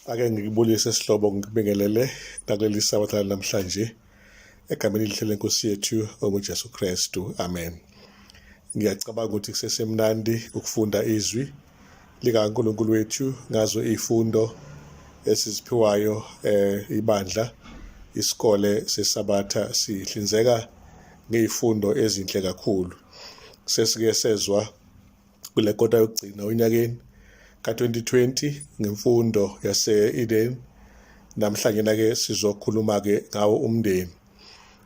Ake ngikubulise sihlobo ngikubingelele nakuleli sabatha namhlanje egameni elihle lenkosi yethu onguJesu Kristu. Amen. Ngiyacabanga ukuthi kusesemnandi ukufunda izwi likaNkulunkulu wethu ngazo izifundo esiziphiwayo ibandla isikole sesabatha sihlinzeka ngezifundo ezinhle kakhulu. Sesike sezwa kule kota yokugcina onyakeni ka-2020 ngemfundo yase-Eden. Namhlanje ke sizokhuluma ke ngawo umndeni.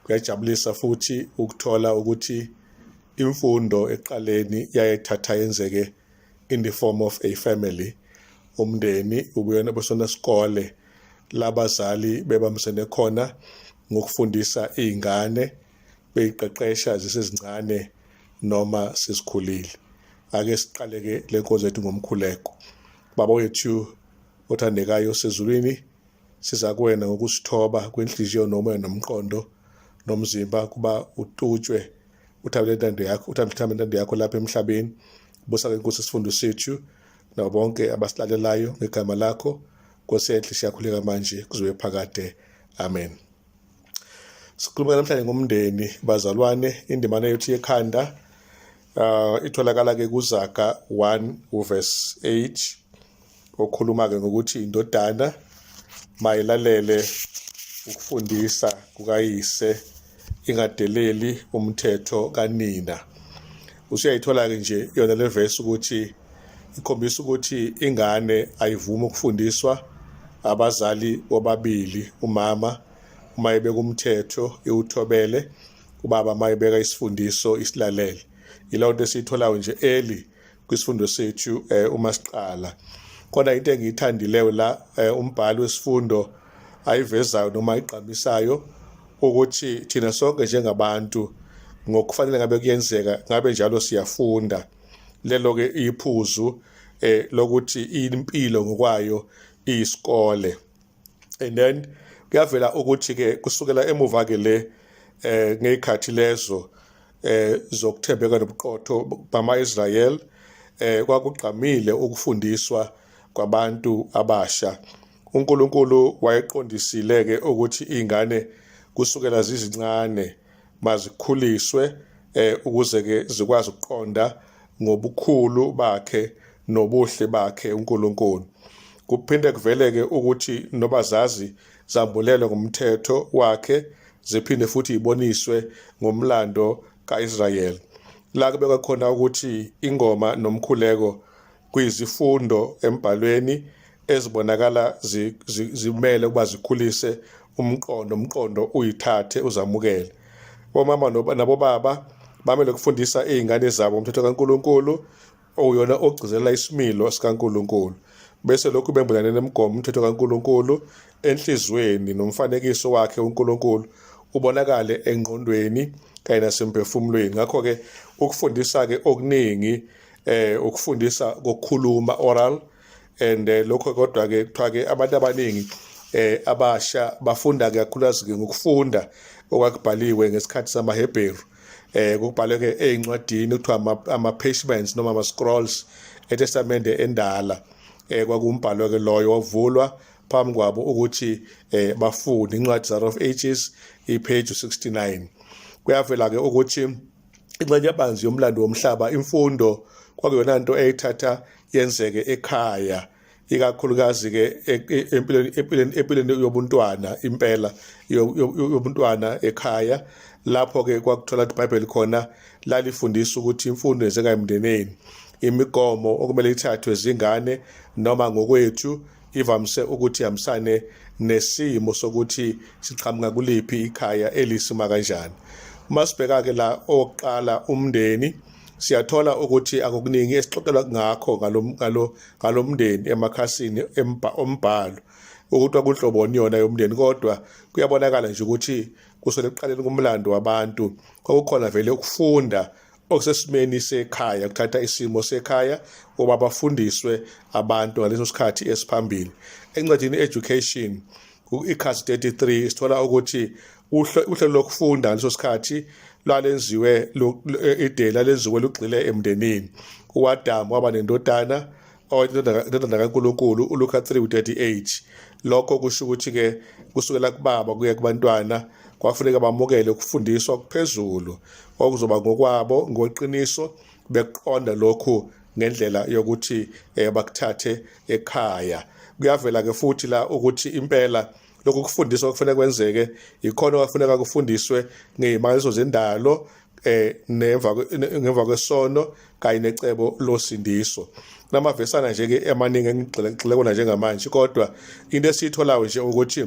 Kuyajabulisa futhi ukuthola ukuthi imfundo eqaleni yayethatha yenzeke in the form of a family. Umndeni ubuyona busona sikole labazali bebambisene khona ngokufundisa izingane beyiqeqesha zisezincane noma sesikhulile. Ake siqale ke le nkonzo yethu ngomkhuleko. Baba wethu othandekayo osezulwini, siza kuwena ngokusithoba kwenhliziyo nomoya nomqondo nomzimba kuba ututshwe uthabele intando yakho, uthabele intando yakho lapha emhlabeni. Busa ke Nkosi isifundo sethu nabo bonke abasilalelayo ngegama lakho. Nkosi enhle, siyakhuleka manje kuzobe phakade. Amen. Sikhuluma namhlanje ngomndeni bazalwane, indimana yethu yekhanda itholakala ke kuZaga 1 uverse 8 okhuluma ke ngokuthi indodana mayilalele ukufundisa kukayise ingadeleli umthetho kanina. Usuyayithola ke nje yona le verse ukuthi ikhombisa ukuthi ingane ayivumi ukufundiswa abazali bobabili, umama uma ebeka umthetho iwuthobele, ubaba uma ebeka isifundiso isilalele. Yileyo nto esiyitholayo nje early kwisifundo sethu uma siqala. Khona into engiyithandileyo la umbhali wesifundo ayivezayo noma ayigqamisayo ukuthi thina sonke njengabantu ngokufanele ngabe kuyenzeka ngabe njalo siyafunda. Lelo ke iphuzu lokuthi impilo ngokwayo iyisikole. And then kuyavela ukuthi ke kusukela emuva ke le ngezikhathi lezo zokuthembeka nobuqotho bama-Israel kwakugqamile ukufundiswa kwabantu abasha. uNkulunkulu wayeqondisile ke ukuthi izingane kusukela zizincane mazikhuliswe ukuze ke zikwazi ukuqonda ngobukhulu bakhe nobuhle bakhe uNkulunkulu. Kuphinde kuveleke ukuthi noba zazi zambulelwe ngomthetho wakhe ziphinde futhi iboniswe ngomlando kaIsrayeli. La kubekwa khona ukuthi ingoma nomkhuleko kuyizifundo embhalweni ezibonakala zimele ukuba zikhulise umqondo, umqondo uyithathe uzamukele. Omama nabobaba bamele ukufundisa izingane zabo umthetho kaNkulunkulu owuyona ogcizelela isimilo sikaNkulunkulu, bese lokhu bembulane nemigomo umthetho kaNkulunkulu enhliziyweni nomfanekiso wakhe uNkulunkulu ubonakale engqondweni kanye nasemphefumulweni. Ngakho-ke ukufundisa-ke okuningi ukufundisa kokukhuluma oral and lokho kodwa ke kuthiwa ke abantu abaningi abasha bafunda kakhulukazi ke ngokufunda okwakubhaliwe ngesikhathi samaHebheru kubhalwe ke ezincwadini kuthiwa ama-parchments noma ama-scrolls eTestamente endala kwakumbhalo ke loyo wavulwa phambi kwabo ukuthi bafunde incwadi Desire of Ages ipage 69. Kuyavela ke ukuthi ingxenye ebanzi yomlando womhlaba imfundo kwakuyona nto eyithatha yenzeke ekhaya, ikakhulukazi ke empilweni yobuntwana, impela yobuntwana ekhaya, lapho ke kwakuthola iBhayibheli khona lalifundisa ukuthi imfundo yenzeka emndenini, imigomo okumele ithathwe zingane noma ngokwethu ivamise ukuthi ihambisane nesimo sokuthi siqhamuka kuliphi ikhaya elisima kanjani. Uma sibheka ke la oqala umndeni, siyathola ukuthi akukuningi esixoxelwa ngakho ngalomndeni emakhasini ombhalo ukuthi kwakunhloboni yona yomndeni, kodwa kuyabonakala nje ukuthi kusukela ekuqaleni komlando wabantu kwakukhona vele ukufunda okusesimeni sekhaya, kuthatha isimo sekhaya ukuba bafundiswe abantu ngaleso sikhathi esiphambili. Encwadini Education ikhasi 33 sithola ukuthi uhlelo lokufunda ngaleso sikhathi lwalenziwe idela lenziwe lugxile emndenini. uAdam waba nendodana Indodana kaNkulunkulu uLuka 3:38. Lokho kusho ukuthi-ke kusukela kubaba kuya kubantwana kwafuneka bamukele ukufundiswa okuphezulu okuzoba ngokwabo ngokweqiniso, bekuqonda lokhu ngendlela yokuthi bakuthathe ekhaya. Kuyavela-ke futhi la ukuthi impela lokhu kufundiswa kufanele kwenzeke, yikhona kwafuneka kufundiswe ngey'mangaliso zendalo nemva ngemva kwesono kanye necebo losindiso. Kunamavesana nje ke amaningi engigxile kona njengamanje, kodwa into esiyitholayo nje ukuthi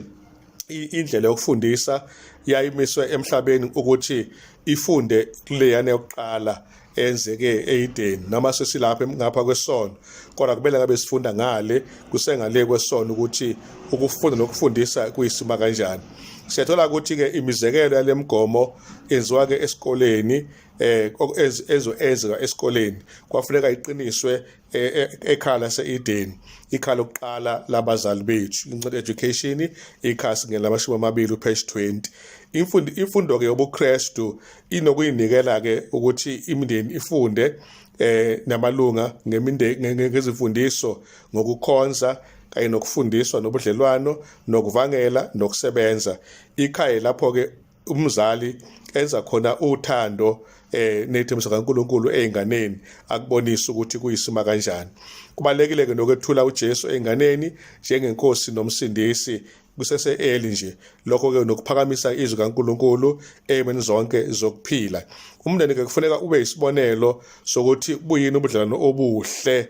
indlela yokufundisa yayimiswe emhlabeni ukuthi ifunde kuleyana yokuqala eyenzeke eyideni, noma sesilapha ngapha kwesono, kodwa kumele ngabe sifunda ngale kusengale kwesono ukuthi ukufunda nokufundisa kuyisima kanjani. Siyathola ukuthi-ke imizekelo yale migomo yenziwa-ke esikoleni, ezo esikoleni kwafuneka iqiniswe ekhaya lase-Eden, ikhaya lokuqala labazali bethu. Incwadi Education, ikhasi ngelamashumi amabili, upage 20. Imfundo-ke yobuKristu inokuyinikela-ke ukuthi imindeni ifunde namalunga ngezimfundiso ngokukhonza kanye nokufundiswa nobudlelwano nokuvangela nokusebenza. Ikhaya lapho-ke umzali enza khona uthando nethembiso kaNkuluNkulu einganeni, akubonisa ukuthi kuyisima kanjani. Kubalekile ke nokwethula uJesu einganeni njengenkosi nomsindisi kusese early nje. Lokho ke nokuphakamisa izwi kaNkuluNkulu ezimeni zonke zokuphila. Umndeni ke kufuneka ube isibonelo sokuthi buyini ubudlelwano obuhle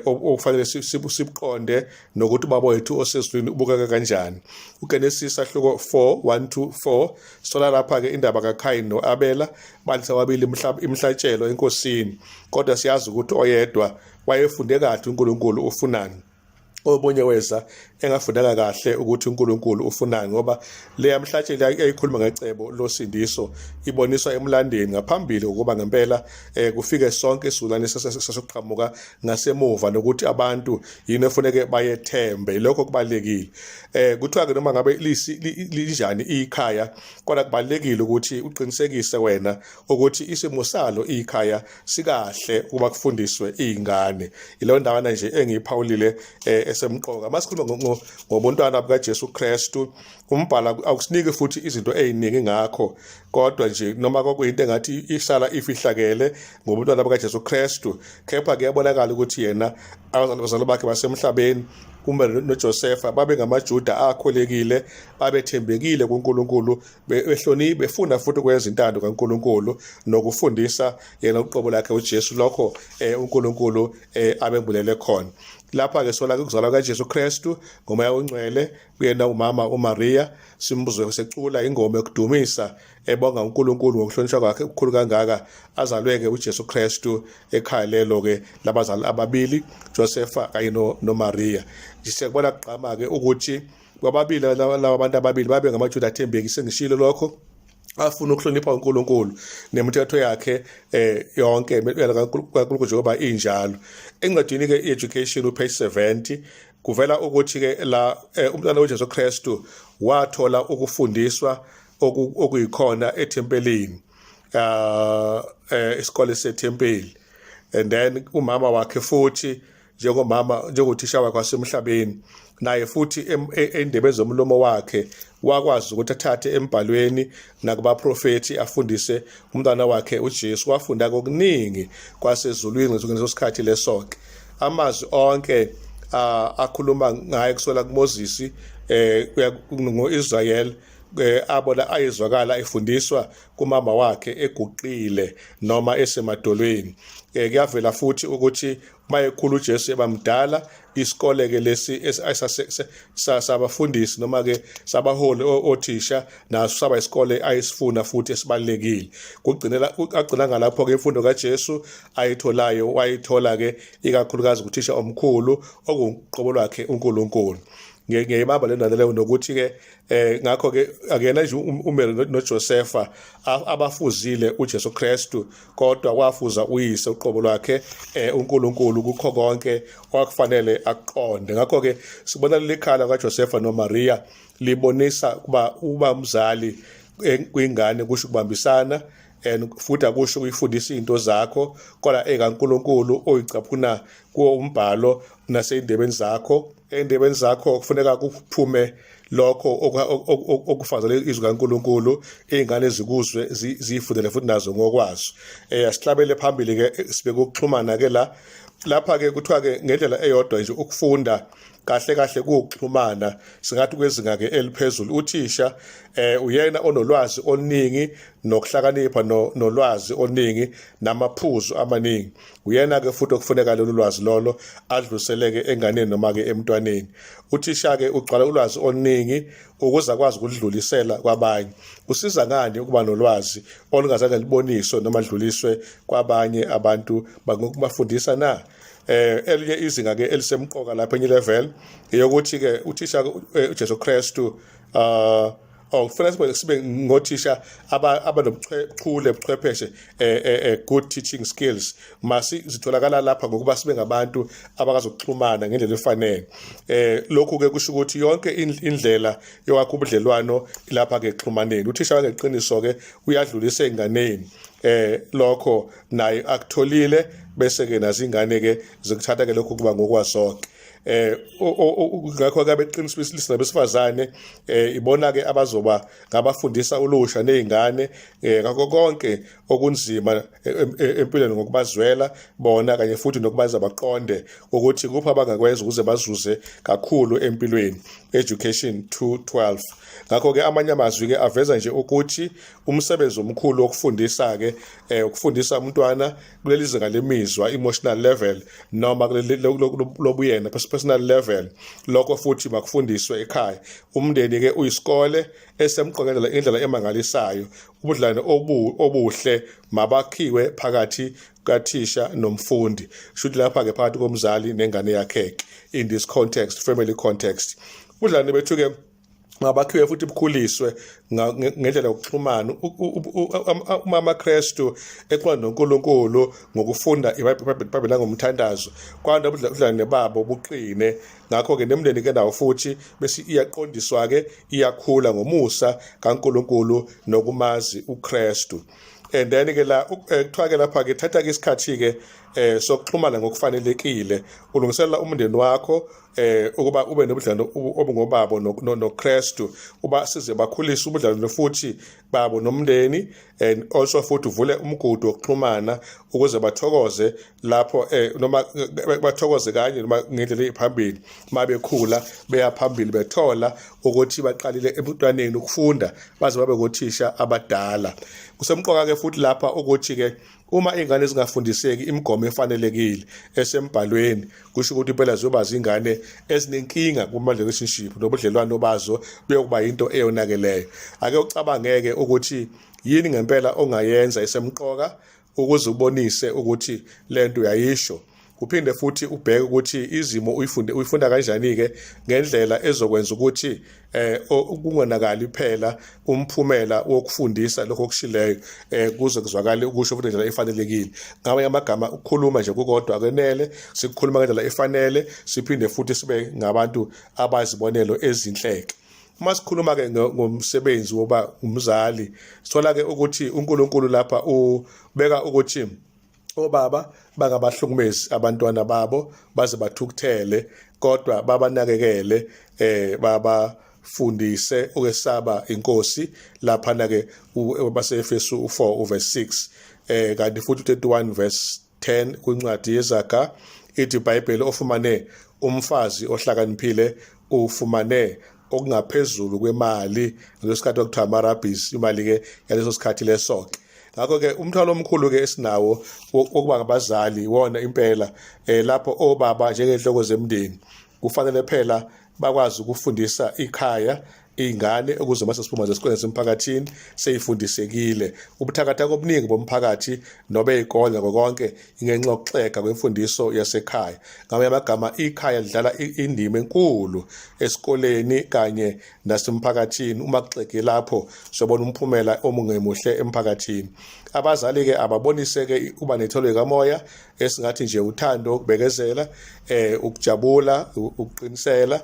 okufanele sibuqonde, nokuthi ubaba wethu osezulwini ubukeka kanjani. UGenesis ahluko 4 1 to 4, sithola lapha ke indaba kaKhayin noAbela, balisa wabili imhlatshelo enkosini, kodwa siyazi ukuthi oyedwa wayefunde kahle uNkulunkulu ufunani, omunye weza engafundanga kahle ukuthi uNkulunkulu ufunani, ngoba leya mhlatshelo yayikhuluma ngecebo losindiso iboniswa emlandeni ngaphambili ukuba ngempela kufike sonke isizukulwane sasiqhamuka ngasemuva, nokuthi abantu yini efuneke bayethembe. Lokho kubalekile. Kuthiwa ke noma ngabe linjani ikhaya, kodwa kubalekile ukuthi uqinisekise wena ukuthi isimo salo ikhaya sikahle ukuba kufundiswe izingane. Ileyo ndawana nje engiyiphawulile esemqoka. Masikhuluma ngobuntwana bukaJesu Kristu, umbhala akusiniki futhi izinto eziningi ngakho, kodwa nje noma kwakuyinto engathi ihlala ifihlakele ngobuntwana bukaJesu Kristu, kepha kuyabonakala ukuthi yena abazali bakhe basemhlabeni uMary noJosefa babe ngamaJuda akholekile, babethembekile kuNkulunkulu, behlonipha, befuna futhi ukwenza intando kaNkulunkulu nokufundisa yena uqobo lakhe uJesu lokho uNkulunkulu abembulele khona. Lapha ke sola ukuzalwa kaJesu Kristu ngomoya ongcwele kuyena umama uMaria, simbuzwe secula ingoma yokudumisa ebonga uNkulunkulu ngokuhlonishwa kwakhe okukhulu kangaka, azalwe-ke uJesu Kristu ekhaya lelo-ke labazali ababili, Josefa kanye noMaria. Siyakubona kugqama-ke ukuthi kwababili laba bantu ababili babe ngamaJuda athembekile, sengishilo lokho, afuna ukuhlonipha uNkulunkulu nemithetho yakhe yonke kaNkulunkulu njengoba injalo. Encwadini ke Education, upage 70, kuvela ukuthi ke la umntwana uJesu Kristu wathola ukufundiswa okuyikhona ethempelini, isikole sethempeli, and then umama wakhe futhi njengomama, njengothisha wakhe wasemhlabeni, naye futhi endebe zomlomo wakhe wakwazi ukuthi athathe embhalweni nakubaprofethi afundise umntwana wakhe uJesu. Wafunda kokuningi kwasezulwini ngaleso sikhathi leso-ke. Amazwi onke akhuluma ngaye kusukela kuMoses kuya ngo-Israel abona ayezwakala efundiswa kumama wakhe eguqile noma esemadolweni. Kuyavela futhi ukuthi mayekhula uJesu ebamdala, isikole ke lesi sabafundisi noma ke sabaholi othisha naso saba isikole ayisifuna futhi esibalekile. Kugcinela agcina ngalapho ke imfundo kaJesu ayitholayo, wayithola ke ikakhulukazi kuthisha omkhulu okunguqobo lwakhe uNkulunkulu. Ngiyayibamba le ndaba leyo, nokuthi ke ngakho ke akuyena nje uMary noJosepha abafuzile uJesu Kristu, kodwa wafuza uyise uqobo lwakhe uNkulunkulu kukho konke okwakufanele akuqonde. Ngakho ke sibona leli khala kaJosepha noMaria libonisa kuba uba umzali kwingane kusho ukubambisana. And futhi akusho ukuyifundisa izinto zakho, kodwa ekaNkulunkulu oyicaphuna kuwo umbhalo nasey'ndebeni zakho. Ey'ndebeni zakho kufuneka kuphume lokho okufazela izwi kaNkulunkulu, iy'ngane zikuzwe, ziyifundele futhi nazo ngokwazo. Asihlabele phambili-ke, sibeke ukuxhumana-ke la. Lapha-ke kuthiwa-ke ngendlela eyodwa nje ukufunda kahle kahle kuwukuxhumana, singathi kwezinga-ke eliphezulu. Uthisha uyena onolwazi oluningi nokuhlakanipha nolwazi oluningi namaphuzu amaningi. Uyena-ke futhi okufuneka lolu lwazi lolo adluliseleke enganeni noma-ke emntwaneni. Uthisha-ke ugcwala ulwazi oluningi ukuze akwazi ukulidlulisela kwabanye. Kusiza ngani ukuba nolwazi olungazange luboniswe noma ludluliswe kwabanye abantu ngokubafundisa na? Elinye izinga ke elisemqoka lapha, enye level, eyokuthi ke uthisha uJesu Kristu, oh, kufanele sibe ngothisha abanobuchule, buchwepheshe, good teaching skills masi zitholakala lapha ngokuba sibe ngabantu abakazokuxhumana ngendlela efanele. Lokhu ke kusho ukuthi yonke indlela yokwakha ubudlelwano lapha ke exhumaneni. Uthisha wangeqiniso ke uyadlulisa enganeni lokho naye akutholile, bese ke nazo ingane ke zikuthatha ke lokho kuba ngokwazonke. Ngakho ke abeqiniso besilisa nabesifazane ibona ke abazoba ngabafundisa ulusha nezingane ngakho konke okunzima empilweni, ngokubazwela bona kanye futhi nokubaza baqonde ukuthi kuphi abangakwenza ukuze bazuze kakhulu empilweni, Education 212. Ngakho ke amanye amazwi ke aveza nje ukuthi umsebenzi omkhulu wokufundisa ke, ukufundisa umntwana kuleli zinga lemizwa, emotional level, noma kuleli lobuyena, personal level, lokho futhi makufundiswe ekhaya. Umndeni ke uyisikole esemqoka indlela emangalisayo. Ubudlelwane obuhle mabakhiwe phakathi kathisha nomfundi, shuthi lapha ke phakathi komzali nengane yakhe in this context, family context. Ubudlelwane bethu ke mabakhiwe futhi bukhuliswe ngendlela yokuxhumana. Uma amaKristu exhumana noNkulunkulu ngokufunda iBhayibheli nangomthandazo, kwanda ubudlelwane babo buqine. Ngakho-ke nemndeni ke nawo futhi bese iyaqondiswa-ke, iyakhula ngomusa kaNkulunkulu nokumazi uKristu. And then ke la kuthiwa ke lapha ke thatha ke isikhathi ke sokuxhumana ngokufanelekile, ulungiselela umndeni wakho ukuba ube nobudlelwano obungobabo noKristu, uba size bakhulise ubudlelwano futhi babo nomndeni, and also futhi uvule umgudu wokuxhumana ukuze bathokoze lapho noma bathokoze kanye noma ngendlela ephambili mabekhula beya phambili, bethola ukuthi baqalile ebuntwaneni ukufunda baze babe ngothisha abadala. Kusemqoka ke futhi lapha ukuthi ke uma ingane zingafundiseki imigomo efanelekile esembhalweni, kusho ukuthi impela ziyoba zingane ezinenkinga kuma relationship nobudlelwano bazo, kuyokuba into eyonakeleyo. Ake ucabangeke ukuthi yini ngempela ongayenza esemqoka ukuze ubonise ukuthi lento uyayisho, uphinde futhi ubheke ukuthi izimo uyifunde uyifunda kanjani ke ngendlela ezokwenza ukuthi kungonakali phela umphumela wokufundisa lokho okushileyo, kuze kuzwakale ukusho futhi ngendlela efanelekile. Ngamanye amagama, ukukhuluma nje kukodwa akenele, sikukhuluma ngendlela efanele, siphinde futhi sibe ngabantu abazibonelo ezinhleke. Uma sikhuluma ke ngomsebenzi woba umzali, sithola ke ukuthi uNkulunkulu lapha ubeka ukuthi obaba bangabahlukumezi abantwana babo baze bathukuthele, kodwa babanakekele, babafundise ukwesaba inkosi. Lapha ke baseEfesu u4 uverse 6, kanti futhi u31 verse 10 kwincwadi yeZaga ithi iBhayibheli, ofumane umfazi ohlakaniphile ufumane okungaphezulu kwemali. Ngaleso sikhathi kwakuthiwa ama-rubies, imali-ke yaleso sikhathi leso-ke. Ngakho-ke umthwalo omkhulu-ke esinawo wokuba ngabazali wona impela, lapho obaba njengenhloko zemndeni kufanele phela bakwazi ukufundisa ikhaya, iy'ngane, ukuze mase siphuma zesikoleni semphakathini seyifundisekile. Ubuthakathaka obuningi bomphakathi noba ey'kole konke ingenxa yokuxega kwemfundiso yasekhaya. Ngamanye amagama, ikhaya lidlala indima enkulu esikoleni kanye nasemphakathini. Uma kuxege lapho, sobona umphumela omungemuhle emphakathini. Abazali ke ababonise ke uba netholo kamoya, esingathi nje uthando, ukubekezela, ukujabula, ukuqinisela,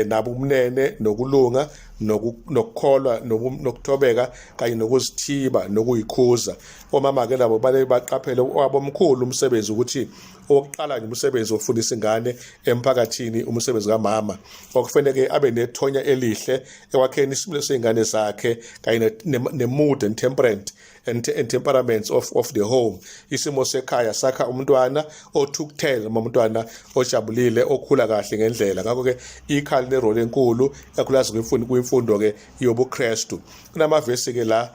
nabo ubunene nokulunga nokukholwa nokuthobeka kanye nokuzithiba nokuyikhuza. Omama ke nabo bale baqaphele owabomkhulu umsebenzi, ukuthi owokuqala nje umsebenzi wokufundisa ingane emphakathini umsebenzi kamama, okufanele abe nethonya elihle ekwakheni isimilo sey'ngane zakhe kanye ne-mood and temperament and temperaments of the home. Isimo sekhaya sakha umntwana othukuthele noma umntwana ojabulile, okhula kahle ngendlela. Ngakho-ke ikhaya line-role enkulu, ikakhulukazi kwimfundo-ke yobuKristu. Kunamavesi-ke la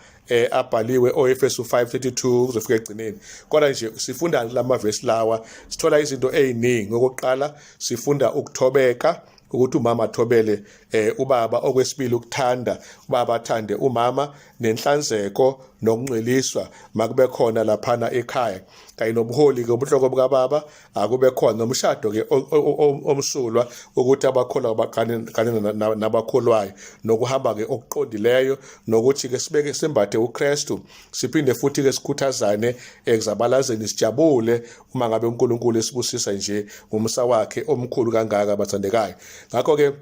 abhaliwe, oEfesu 5:32 kuzofika egcineni. Kodwa nje sifunda lamavesi lawa, sithola izinto eziningi. Okokuqala, sifunda ukuthobeka, ukuthi umama athobele ubaba. Okwesibili, ukuthanda, ubaba athande umama, nenhlanzeko nokungcweliswa makube khona laphana ekhaya, kanye nobuholi ke, ubuhloko bukababa akube khona, nomshado ke omsulwa, ukuthi abakholwa baqane nabakholwayo, nokuhamba ke okuqondileyo, nokuthi ke sibeke simbathe uKristu, siphinde futhi ke sikhuthazane ekuzabalazeni, sijabule uma ngabe uNkulunkulu esibusisa nje ngomsa wakhe omkhulu kangaka, bathandekayo. Ngakho ke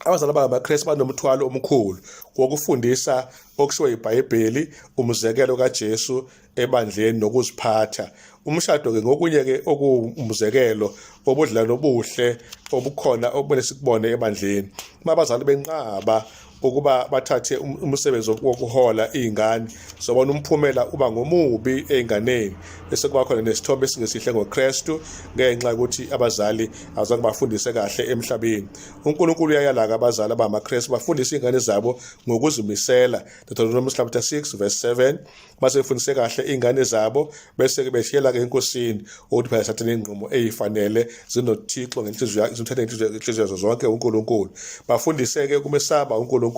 abazali abangamaKristu banomthwalo omkhulu wokufundisa okushiwo iBhayibheli, umzekelo kaJesu ebandleni, nokuziphatha. Umshado ke ngokunye ke okuwumzekelo wobudlelwano obuhle obukhona okumele sikubone ebandleni. Uma abazali benqaba ukuba bathathe umsebenzi wokuhola iy'ngane, sobona umphumela uba ngomubi ey'nganeni, bese kuba khona nesithombe esingesihle ngoKristu ngenxa yokuthi abazali abazange bafundise kahle emhlabeni. UNkulunkulu uyayala-ke abazali abangamaKristu bafundise iy'ngane zabo ngokuzimisela, Deuteronomy chapter 6 verse 7. Base befundise kahle iy'ngane zabo, bese-ke beshiyela-ke eNkosini ukuthi phela thathe ney'nqumo ey'fanele zinoThixo ngenhliziyo, zimthathe ngenhliziyo yazo zonke uNkulunkulu. Bafundise-ke ukumesaba uNkulunkulu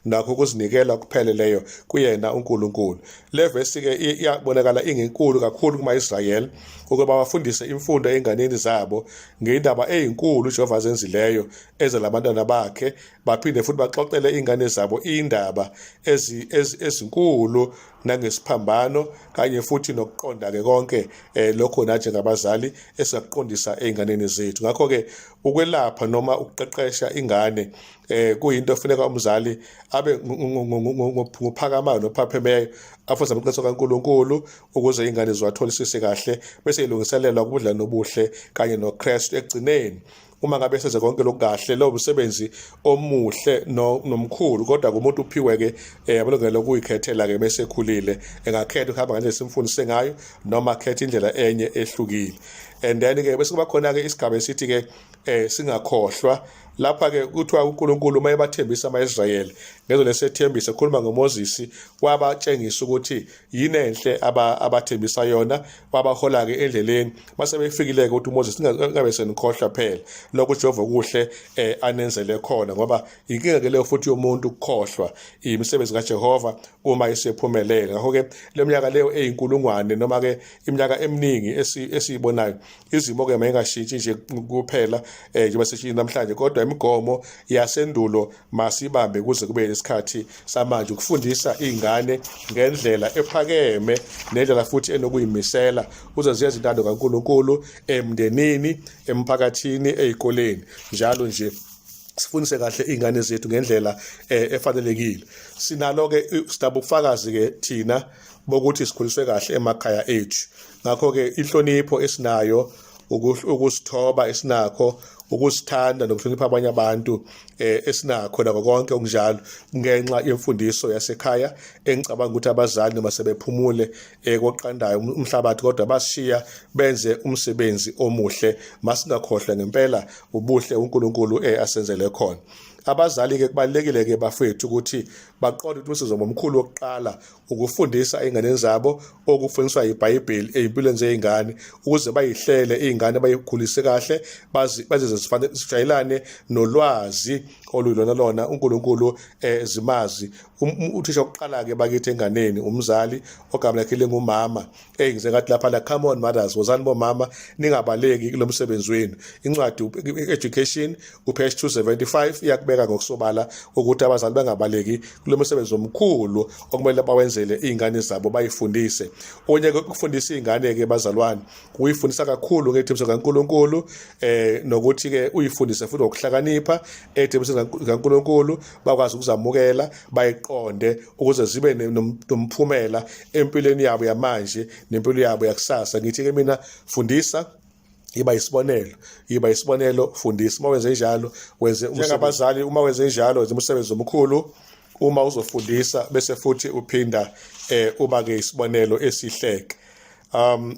nakho ukuzinikela kupheleleyo kuyena uNkulunkulu. Le vesi-ke iyabonakala ingenkulu kakhulu kuma-Israyeli ukuba bafundise imfundo ey'nganeni zabo ngendaba eyinkulu uJehova azenzileyo ezelabantwana bakhe, baphinde futhi baxoxele iy'ngane zabo iy'ndaba ezinkulu nangesiphambano, kanye futhi nokuqonda-ke konke lokho nathi njengabazali esingakuqondisa ey'nganeni zethu. Ngakho-ke ukwelapha noma ukuqeqesha ingane kuyinto efuneka umzali abe ngophakamayo nophaphemeyo, afunze amaqiniso kaNkulunkulu ukuze ingane ziwatholisise kahle, bese ilungiselelwa kubudlelwano obuhle kanye noKristu. Ekugcineni, uma ngabe senze konke lokukahle, lowo msebenzi omuhle nomkhulu, kodwa kumuntu uphiwe ke amalungelo okuyikhethela ke bese ekhulile, engakhetha ukuhamba ngendlela esimfundise ngayo noma akhethe indlela enye ehlukile. And then ke bese kuba khona ke isigaba esithi ke singakhohlwa. Lapha ke kuthiwa uNkulunkulu uma ebathembisa ama-Israyeli ngezwe lesethembiso, ekhuluma ngoMoses, wabatshengisa ukuthi yini enhle abathembisa yona, wabahola-ke endleleni. Base befikile-ke ukuthi uMoses, ningabe senikhohlwa phela lokho uJehova kuhle anenzele khona, ngoba inkinga ke leyo futhi yomuntu ukukhohlwa imisebenzi kaJehova uma isephumelele. Ngakho-ke le minyaka leyo eyinkulungwane noma-ke iminyaka eminingi esiyibonayo, izimo-ke mayingashintshi nje kuphela njengoba sishintshe namhlanje, kodwa imigomo yasendulo masibambe kuze kube isikhathi samanje, ukufundisa iy'ngane ngendlela ephakeme nendlela futhi enokuyimisela ukuze ziyenze intando kaNkulunkulu emndenini, emphakathini, ey'koleni njalo nje. Sifundise kahle iy'ngane zethu ngendlela efanelekile. Sinalo-ke, sinabufakazi-ke thina bokuthi sikhuliswe kahle emakhaya ethu. Ngakho-ke inhlonipho esinayo, ukusithoba esinakho, ukusithanda nokuhlonipha abanye abantu esinakho, nako konke okunjalo, ngenxa yemfundiso yasekhaya engicabanga ukuthi abazali noma sebephumule koqandayo umhlabathi, kodwa bashiya benze umsebenzi omuhle. Masingakhohlwa ngempela ubuhle uNkulunkulu asenzele khona. Abazali-ke kubalulekile-ke bafethu ukuthi baqonde ukuthi umsebenzi omkhulu wokuqala ukufundisa ey'nganeni zabo okufundiswa iBhayibheli ey'mpilweni zey'ngane, ukuze bayihlele iy'ngane, bayikhulise kahle, bazize zijwayelane nolwazi oluyilona lona uNkulunkulu zimazi. Uthisha wokuqala-ke bakithi enganeni umzali ogama lakhe lingumama. Eyi, ngize ngathi laphana, come on mothers, wozani bomama, ningabaleki kulo msebenzi wenu. Incwadi Education, upage 275, iyakubeka. Ngikubeka ngokusobala ukuthi abazali bangabaleki kulo msebenzi omkhulu okumele bawenzele iy'ngane zabo, bayifundise. Okunye-ke ukufundisa iy'ngane-ke bazalwane, uyifundisa kakhulu ngethembiso kaNkulunkulu, nokuthi ke uyifundise futhi ngokuhlakanipha ethembisweni kaNkulunkulu, bakwazi ukuzamukela, bayiqonde ukuze zibe nomphumela empilweni yabo yamanje nempilo yabo yakusasa. Ngithi ke mina, fundisa, yiba isibonelo, yiba isibonelo, fundisa. Uma wenze njalo, wenze njengabazali, uma wenze njalo, wenze umsebenzi omkhulu uma uzofundisa bese futhi uphinda uba ke isibonelo esihleke.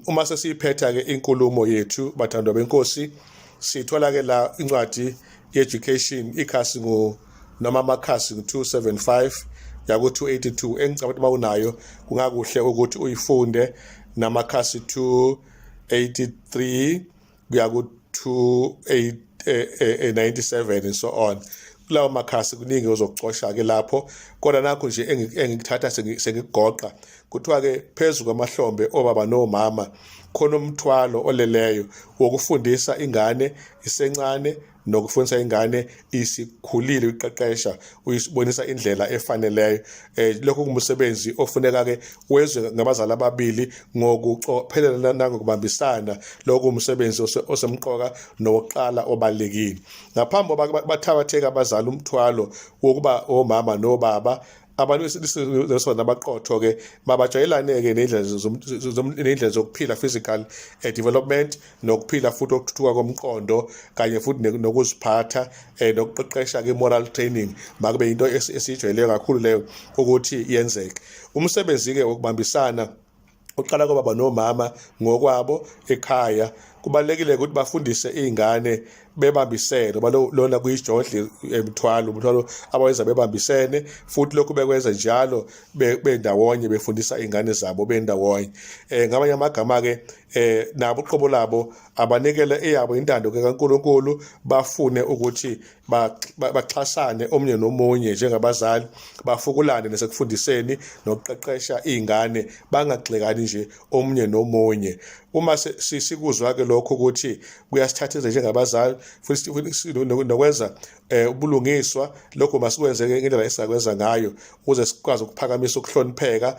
Uma sesiyiphetha ke inkulumo yethu, bathandwa benkosi, sithola ke la incwadi ye-education, ikhasi ngu noma amakhasi ngu-275 yaku 282, engicabanga ukuthi uma unayo kungakuhle ukuthi uyifunde, namakhasi 283 kuya ku 297 and so on. Kulawo makhasi kuningi ozokucosha ke lapho, kodwa nakho nje engikuthatha sengikugoqa, kuthiwa ke phezu kwamahlombe obaba nomama khona umthwalo oleleyo wokufundisa ingane isencane nokufundisa ingane isikhulile, uyiqeqesha, uyibonisa indlela efaneleyo. Lokho kungumsebenzi ofuneka ke wezwe ngabazali ababili ngokucophelela nangokubambisana. Lokho umsebenzi osemqoka nowokuqala obalekile. Ngaphambi kokuba bathabatheka abazali umthwalo wokuba omama nobaba, abantu besilisa nabaqotho-ke mabajwayelane-ke ney'ndlela zokuphila, physical development, nokuphila futhi okuthuthuka komqondo, kanye futhi nokuziphatha, nokuqeqesha-ke moral training. Makube into esiyijwayeleyo kakhulu leyo ukuthi yenzeke. Umsebenzi-ke wokubambisana uqala kobaba nomama ngokwabo ekhaya. Kubalulekile ukuthi bafundise iy'ngane bebambisene, ngoba lona kuyijodli emthwalo, umthwalo abawenza bebambisene, futhi lokhu bekwenza njalo bendawonye, befundisa iy'ngane zabo bendawonye. Ngamanye amagama-ke, nabo uqobo labo abanikele eyabo intando kaNkulunkulu, bafune ukuthi baxhasane omunye nomunye njengabazali, bafukulane nasekufundiseni nokuqeqesha iy'ngane, bangagxekani nje omunye nomunye. Uma sikuzwa ke lokho ukuthi kuyasithathisa njengabazali futhi nokwenza ubulungiswa, lokho masikwenze ngendlela esingakwenza ngayo ukuze sikwazi ukuphakamisa ukuhlonipheka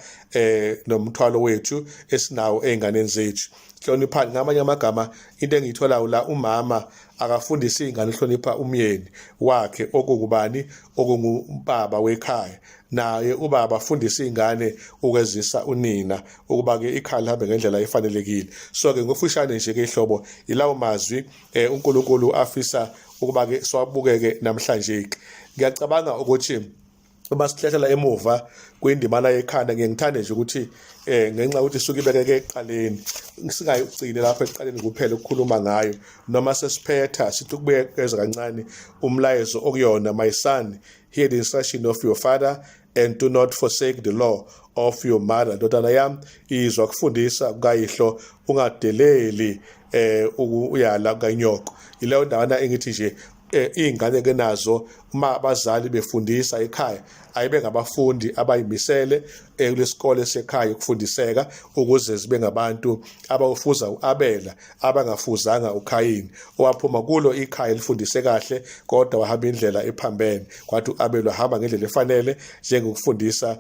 nomthwalo wethu esinawo ey'nganeni zethu. Hloniphani. Ngamanye amagama, into engiyitholayo la, umama akafundise iy'ngane uhlonipha umyeni wakhe, okungubani? Okungubaba wekhaya. Naye ubaba afundise iy'ngane ukwezisa unina, ukuba-ke ikhaya lihambe ngendlela efanelekile. So-ke ngofushane nje-ke ihlobo, yilawo mazwi uNkulunkulu afisa ukuba-ke siwabukeke namhlanje-ke. Ngiyacabanga ukuthi uma sihlehlela emuva kwindimana yekhanda, ngiye ngithande nje ukuthi ngenxa yokuthi isuke ibekeke ekuqaleni, singayigcini lapho ekuqaleni kuphela ukukhuluma ngayo. Noma sesiphetha, sithi ukubuyekeza kancane umlayezo okuyona: "My son, hear the instruction of your father and do not forsake the law of your mother." Ndodana yami, izwa kufundisa kukayihlo, ungadeleli uyala kanyoko. Yileyo ndawana engithi nje iy'ngane ke nazo, uma abazali befundisa ekhaya, ayibe ngabafundi abayimisele kulesikole sekhaya ukufundiseka, ukuze zibe ngabantu abawufuza uAbela, abangafuzanga uKhayini, owaphuma kulo ikhaya elifundise kahle kodwa wahamba indlela ephambene, kwathi uAbela wahamba ngendlela efanele njengokufundisa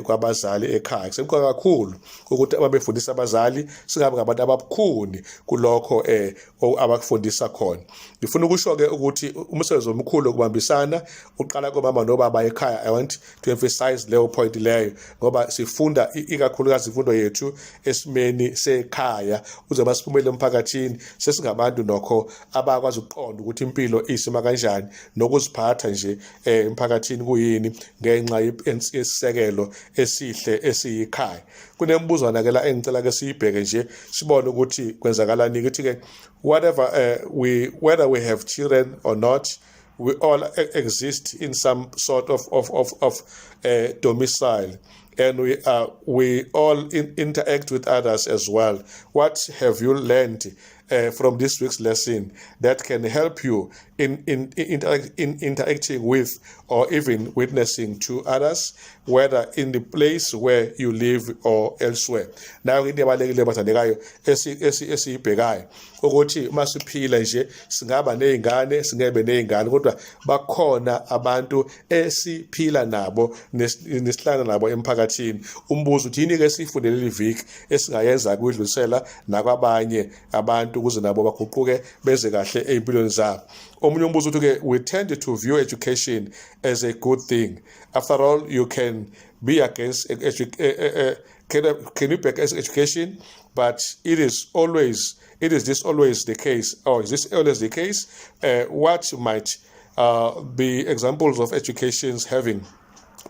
kwabazali ekhaya. Kusemqoka kakhulu ukuthi ababefundisa abazali singabe ngabantu ababukhuni kulokho abakufundisa khona. Ngifuna ukusho ke ukuthi umsebenzi omkhulu ukubambisana uqala komama nobaba ekhaya. I want to emphasize leyo point leyo, ngoba sifunda ikakhulukazi imfundo yethu esimeni sekhaya, ukuze masiphumele emphakathini sesingabantu nokho abakwazi ukuqonda ukuthi impilo isima kanjani nokuziphatha nje emphakathini kuyini, ngenxa yesisekelo esihle esiyikhaya. Kunemibuzwana ke la engicela ke siyibheke nje, sibone ukuthi kwenzakalani. Ukuthi ke whatever we whether we have children or not, we all exist in some sort of domicile. And we all interact with others as well. What have you learned from this week's lesson that can help you in interacting with or even witnessing to others, whether in the place where you live or elsewhere? Nayo into ebalulekile, bathandekayo, esiyibhekayo ukuthi uma siphila nje singaba nezingane, singebe nezingane, kodwa bakhona abantu esiphila nabo nesihlala nabo emphakathini. Umbuzo uthi yini ke sifundele liviki esingayenza kuyidlulisela nakwabanye abantu ukuze nabo baguquke beze kahle ey'mpilweni zabo? Omunye umbuzo uthi ke, we tend to view education as a good thing. After all, you can be against can you be against education, but it is this always the case, or is this always the case? What might be examples of educations having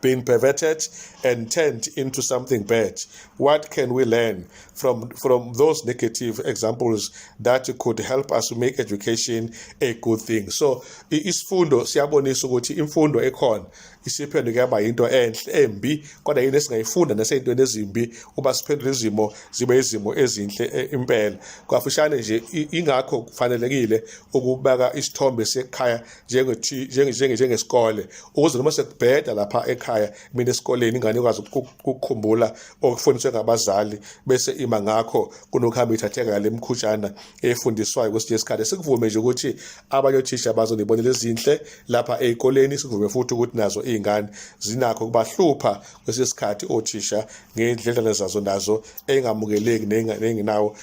been perverted and turned into something bad? What can we learn from those negative examples that could help us make education a good thing? So isifundo siyabonisa ukuthi imfundo ekhona isiphenduke yaba yinto enhle embi, kodwa yini esingayifunda nasey'ntweni ezimbi uba siphendule izimo zibe izimo ezinhle impela? Kafushane nje, ingakho kufanelekile ukubeka isithombe sekhaya njengesikole, ukuze noma sekubheda lapha ekhaya, mina esikoleni, ingane ikwazi ukukhumbula okufundiswe ngabazali bese ima ngakho, kunokuhamba ithatheka ngale mkhutshana efundiswayo kwesinye isikhathi. Sikuvume nje ukuthi abanye othisha bazonibonela ezinhle lapha ey'koleni, sikuvume futhi ukuthi nazo iy'ngane zinakho kubahlupha kwesinye isikhathi othisha ngey'ndledlana zazo nazo engamukeleki nengenawo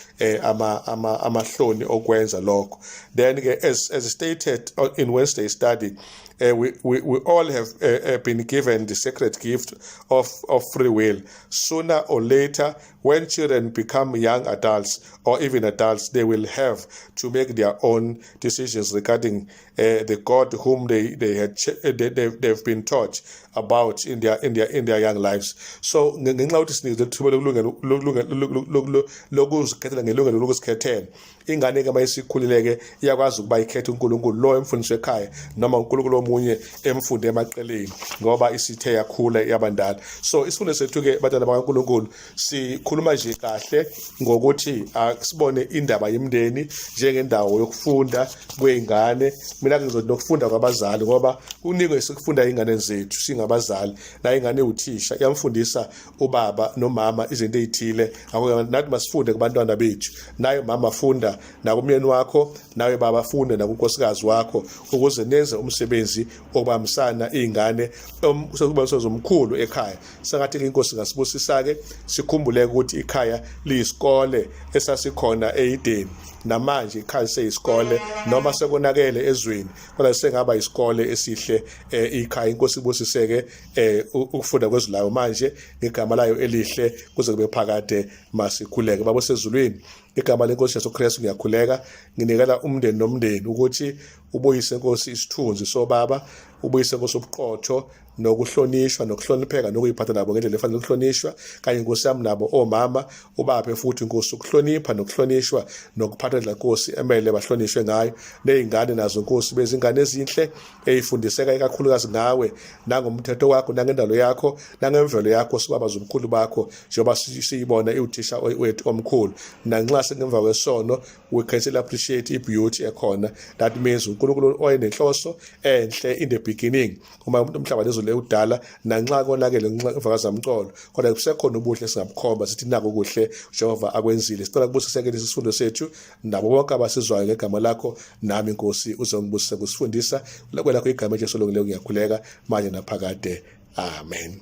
amahloni okwenza lokho. Then ke, as stated in Wednesday study, we all have been given the sacred gift of free will. Sooner or later, when children become young adults or even adults, they will have to make their own decisions regarding the God whom they had ch- they, they've been taught about in their young lives. So ngenxa yokuthi sinikezwe ithuba lokulungelo lokuzikhethela, ngelungelo lokuzikhethela, ingane ke mayisikhulile iyakwazi ukuba ikhethe uNkulunkulu lo emfundiswe ekhaya noma uNkulunkulu omunye emfunde emaqeleni, ngoba isithe yakhula yabandala. So isifundo sethu ke, bantwana bakaNkulunkulu, sikhuluma nje kahle ngokuthi sibone indaba yemndeni njengendawo yokufunda kwey'ngane. Mina ke ngizothi nokufunda kwabazali, ngoba kuningi esikufunda ey'nganeni zethu singabazali. Nayo ingane iwuthisha, iyamfundisa ubaba nomama izinto ey'thile. Ngakho nathi masifunde kubantwana bethu. Naye mama, funda nakumyeni wakho, nawe baba, funde nakunkosikazi wakho, ukuze nenze umsebenzi okubambisana iy'ngane, sekuba umsebenzi omkhulu ekhaya. Sengathi inkosi ngasibusisa-ke, sikhumbule ukuthi ikhaya liyisikole esasikhona eyideni, namanje ikhaya liseyisikole, noma sekonakele ezweni, kodwa sengaba isikole esihle ikhaya. Inkosi ibusiseke ukufunda kwezwi layo manje ngegama layo elihle kuze kube phakade. Masikhuleke. Baba osezulwini, igama lenkosi Jesu Kristu, ngiyakhuleka nginikela umndeni nomndeni ukuthi ubuyise, Nkosi, isithunzi sobaba, ubuyise, Nkosi, ubuqotho nokuhlonishwa nokuhlonipheka nokuyiphatha nabo ngendlela efanele ukuhlonishwa kanye, Nkosi yami, nabo omama ubaphe futhi, Nkosi, ukuhlonipha nokuhlonishwa nokuphatha indlela, Nkosi, emele bahlonishwe ngayo. Ney'ngane nazo, Nkosi, bezingane ezinhle ey'fundiseka ikakhulukazi ngawe nangomthetho wakho nangendalo yakho nangemvelo yakho, sibaba zomkhulu bakho, njengoba siyibona iwuthisha wethu omkhulu. Nanxa sengemva kwesono, we can still appreciate i-beauty ekhona. That means uNkulunkulu oyenenhloso enhle in the beginning uma umhlaba nezulu ewudala, nanxa konakele emva kazamcolo, kodwa kusekhona ubuhle esingabukhomba sithi nako kuhle Jehova akwenzile. Sicela kubusiseke lesi sifundo sethu nabo bonke abasizwayo ngegama lakho. Nami, Nkosi, uzongibusisa kusifundisa kwelakho igama, Jesu olungileyo, ngiyakhuleka manje naphakade, amen.